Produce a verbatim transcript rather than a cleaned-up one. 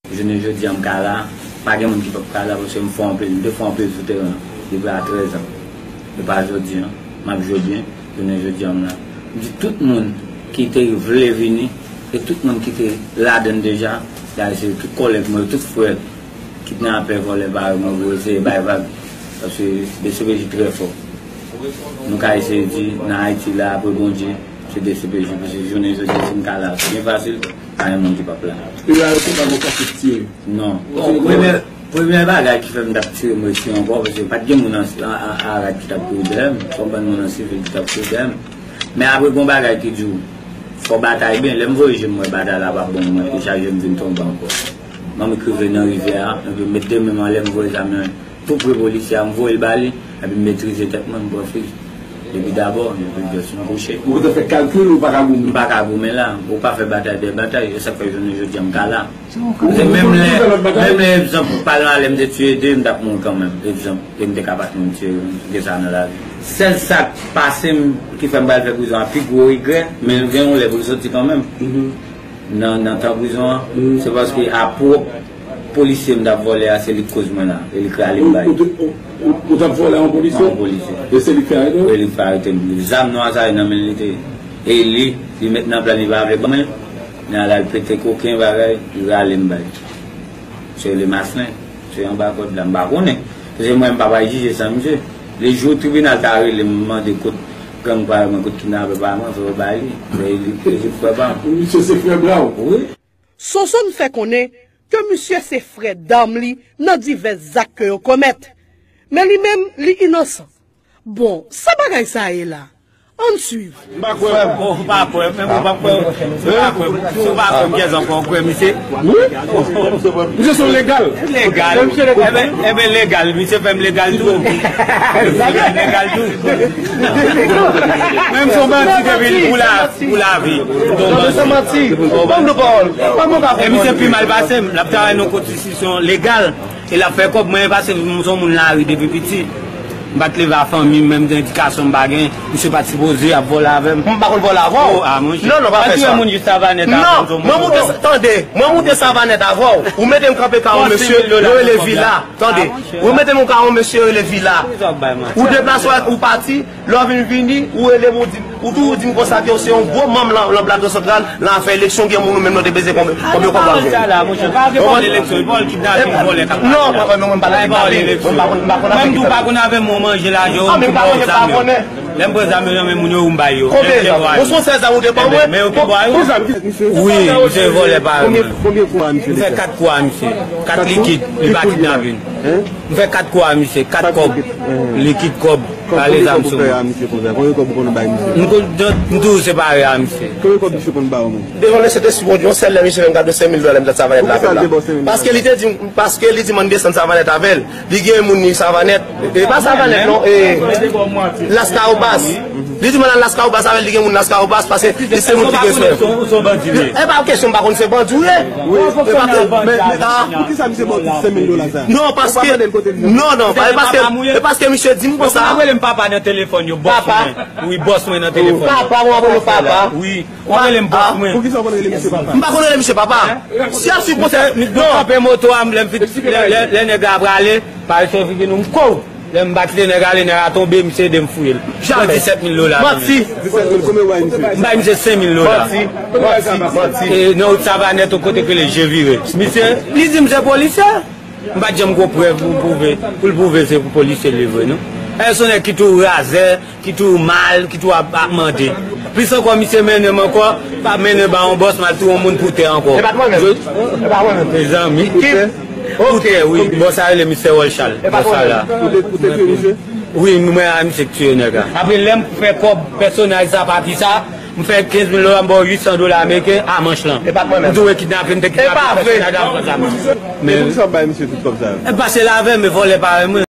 Jounen jodi a, m ka la, pa gen moun ki p ap ka la, paske m fè anpil, m te fè anpil sou teren an depi a trèz an. E pa jodi a, m ap jwe byen, jounen jodi a, m la. M di tout moun ki te vle vini, e tout moun ki te ladann deja, dayè se tout kòlèg mwen yo, tout frè, kidnapè, vòlè, parèy mwen, pou eseye bay vag. Paske D C P J trè fò. Nou ka eseye di, nan Ayiti la, apre Bondye, se D C P J, paske jounen jodi a, si m ka la, byen fasil, pa gen moun ki p ap la. E la, yo te ba mwen kase tire. Non. Bon, premye, premye bagay ki fè m t ap tire, m retire ankò, paske pa t gen moun an, an, an, an rad ki t ap kouri dèyè m, se yon bann moun an sivil ki t ap kouri dèyè m. Men apre, gen yon bagay ki di w, fò batay byen, lè m voye je m, m wè batay la p ap bon pou mwen, e chak je m vin tonbe ankò. Ban m rive nan rivyè a, epi m met de men m anlè, m voye zam nan tou pre polisye a, m voye l ba li, epi m metrize tèt mwen, m pran fizi. Depi dabò, epi jès m kouche. Ou te fè kalkil ou pa ka goumen? M pa ka goumen la. Ou pa fè batay dèyè batay, e sa k fè jounen jodi a m ka la. Se menm lè, menm lè, egzanp, pa nan alè m te tiye de, m t ap mouri kanmenm, egzanp, e m te ka pa t menm tiye, m te sa nan lavi. Sèl sa k pase m, ki fè m pral fè prizon a, pi gwo regrè, men gen yon lè pou l soti kanmenm. Nan, nan tan prizon an, se paske a pwòp polisye m t ap vòlè a, se li k koz mwen la, e li k rale m bay. Ou, ou te, ou, ou, ou t ap vòlè a yon polisye? A yon polisye. E se li k fè arete w? E li k fè arete m. Zam nwa sa, e nan men l li te ye. E li, li met nan plan, li pa vle ban mwen. Li al, al pete koken bagay, li rale m bay. Se rele Maslin. Se anba kòd la, m pa konnen. Paske mwen, m pa pral jije san misye. Le jou tribinal ta rele m, mande kot gang pa mwen, kot kidnapè pa mwen, fè yo bay li. Men li, li frè pa m. Misye se frè bra w? Wi. Sonson fè konnen ke misye se frè dam li nan divès zak ke yo komèt. Men li menm, li inosan. Bon, sa bagay sa ye la? Ann swiv. M pa kwè. Bon, ou pa kwè, men ou pa kwè. Ou pa kwè. Si ou pa kwè m, kiyès ankò ou kwè, misye? Wi. Misye se yon legal. Legal. Enben, enben legal, misye fè m legal tou. Misye fè m legal tou. Menm si yon bandi depi pou la, pou lavi. Non, men se manti. Ban m de pawòl. Kòman w ka konprann? E misye pi mal pase m. L ap travay nan konstitisyon legal. E l ap fè kòb, mwen, paske m se yon moun lari depi piti. M pa t leve a fanmi m, menm edikasyon m pa gen. Misye pa t sipoze ap vòlè avè m. M pa konn vòlè avè w. Oh, ah, monchè. Non, non, pa fè sa. Mwen touye moun jis Savanèt avè m. Non, mwen moute, tande, mwen moute Savanèt avè w. Ou mete m kanpe ka yon mesye, yo rele Vila. Tande, ou mete m ka yon mesye, yo rele Vila. Ou deplase, ou pati, lè w vin vini, ou rele m, ou di m, ou toujou di m konsa ke w se yon gwo manm nan, nan Plato Santral, nan afè eleksyon, gen moun ou menm nou te peze konbyen, konbyen kòb w ap jwenn. Sa la, monchè, pa gen vòlè eleksyon, vòlè kidnaping, vòlè kap. Non, papa, non, mwen pa vòlè eleksyon. Mwen pa konn, mwen pa konn avè moun. Menm tou pa konn avè moun manje lajan, ou ki ba w zam yo. Lè m pran zam yo nan men moun yo, ou m bay yo. Konbyen zam? Bon, se yon sèl zam ou te ban mwen. Men yo ki ba yo. Wi, misye vòlè pa mwen. Konbyen kou a misye te fè? M fè kat kou a misye. Kat likid, li pa kidnaping. M fè kat kou a misye, kat kòb. Likid kòb. Pale zam sou mwen. Konbyen kòb ou fè a misye konsa? Konbyen kòb ou konn bay misye? M toujou separe a misye. Konbyen kòb misye konn ba ou menm? Devan le Sentespri Bondye, yon sèl lè misye fè m kado senk mil dola, lè m t ap Savanèt la. Poukisa l te ba w senk mil dola? Paske li te di m, paske li di m ann desann Savanèt avè l. Li gen moun li Savanèt. E pa Savanèt non, e Las Cahobas. Li di m al Las Cahobas avè l, li gen moun Las Cahobas, paske li se moun ki gen swen. E pa kesyon m pa konn se bandi ou ye. Wi, e pa ke, men, men, ah, poukisa misye ba w tout senk mil dola sa? Non, paske, non, non, e paske, e paske misye di m konsa. Ou rele m papa nan telefòn yo, bòs mwen. Wi, bòs mwen nan telefòn yo. Papa, ou anvoye papa? Wi, ou rele m bòs mwen. Poukisa ou konn rele misye papa? M pa konn rele misye papa. Si ap sipòte, non. Kanpe moto a, lè m fin, lè, lè, lè nèg la prale, parèt sou figi nou, m kou. Lè m bat li, nèg ale, nèg la tonbe, misye ede m fouye l. Pran disèt mil dola. Manti. Disèt mil, konbyen ou bay misye? M bay misye senk mil dola. Manti, manti, manti. E nan wout Savanèt, yon kote k rele Je Vire. Misye, li di m se polisye. M pa t janm gon prèv pou pwouve, pou l pwouve se polisye li vre, non. E se yon nèg ki tou razè, ki tou mal, ki tou ap, ap mande. Plis ankò, misye mennen m ankò, pa mennen ba yon bòs, m al touye yon moun pou tè ankò. E pa t mwen menm? E pa mwen menm? Mezanmi. Ki? Pou tè, wi. Bòs sa rele Mistè Wòlchal. Bòs sa la. Ou te, ou te touye misye? Wi, mwen a misye k touye nèg la. Apre lè m fè kòb pèsonaj sa, pati sa, m fè kenz mil dola, m ba w uit san dola ameriken a manch lan. E pa t mwen menm? M tou wè kidnape, m te kidnape pèsonaj la, m pran zam. Men poukisa w bay misye tout kòb sa yo? E pase l avè m, e vòlè parèy mwen.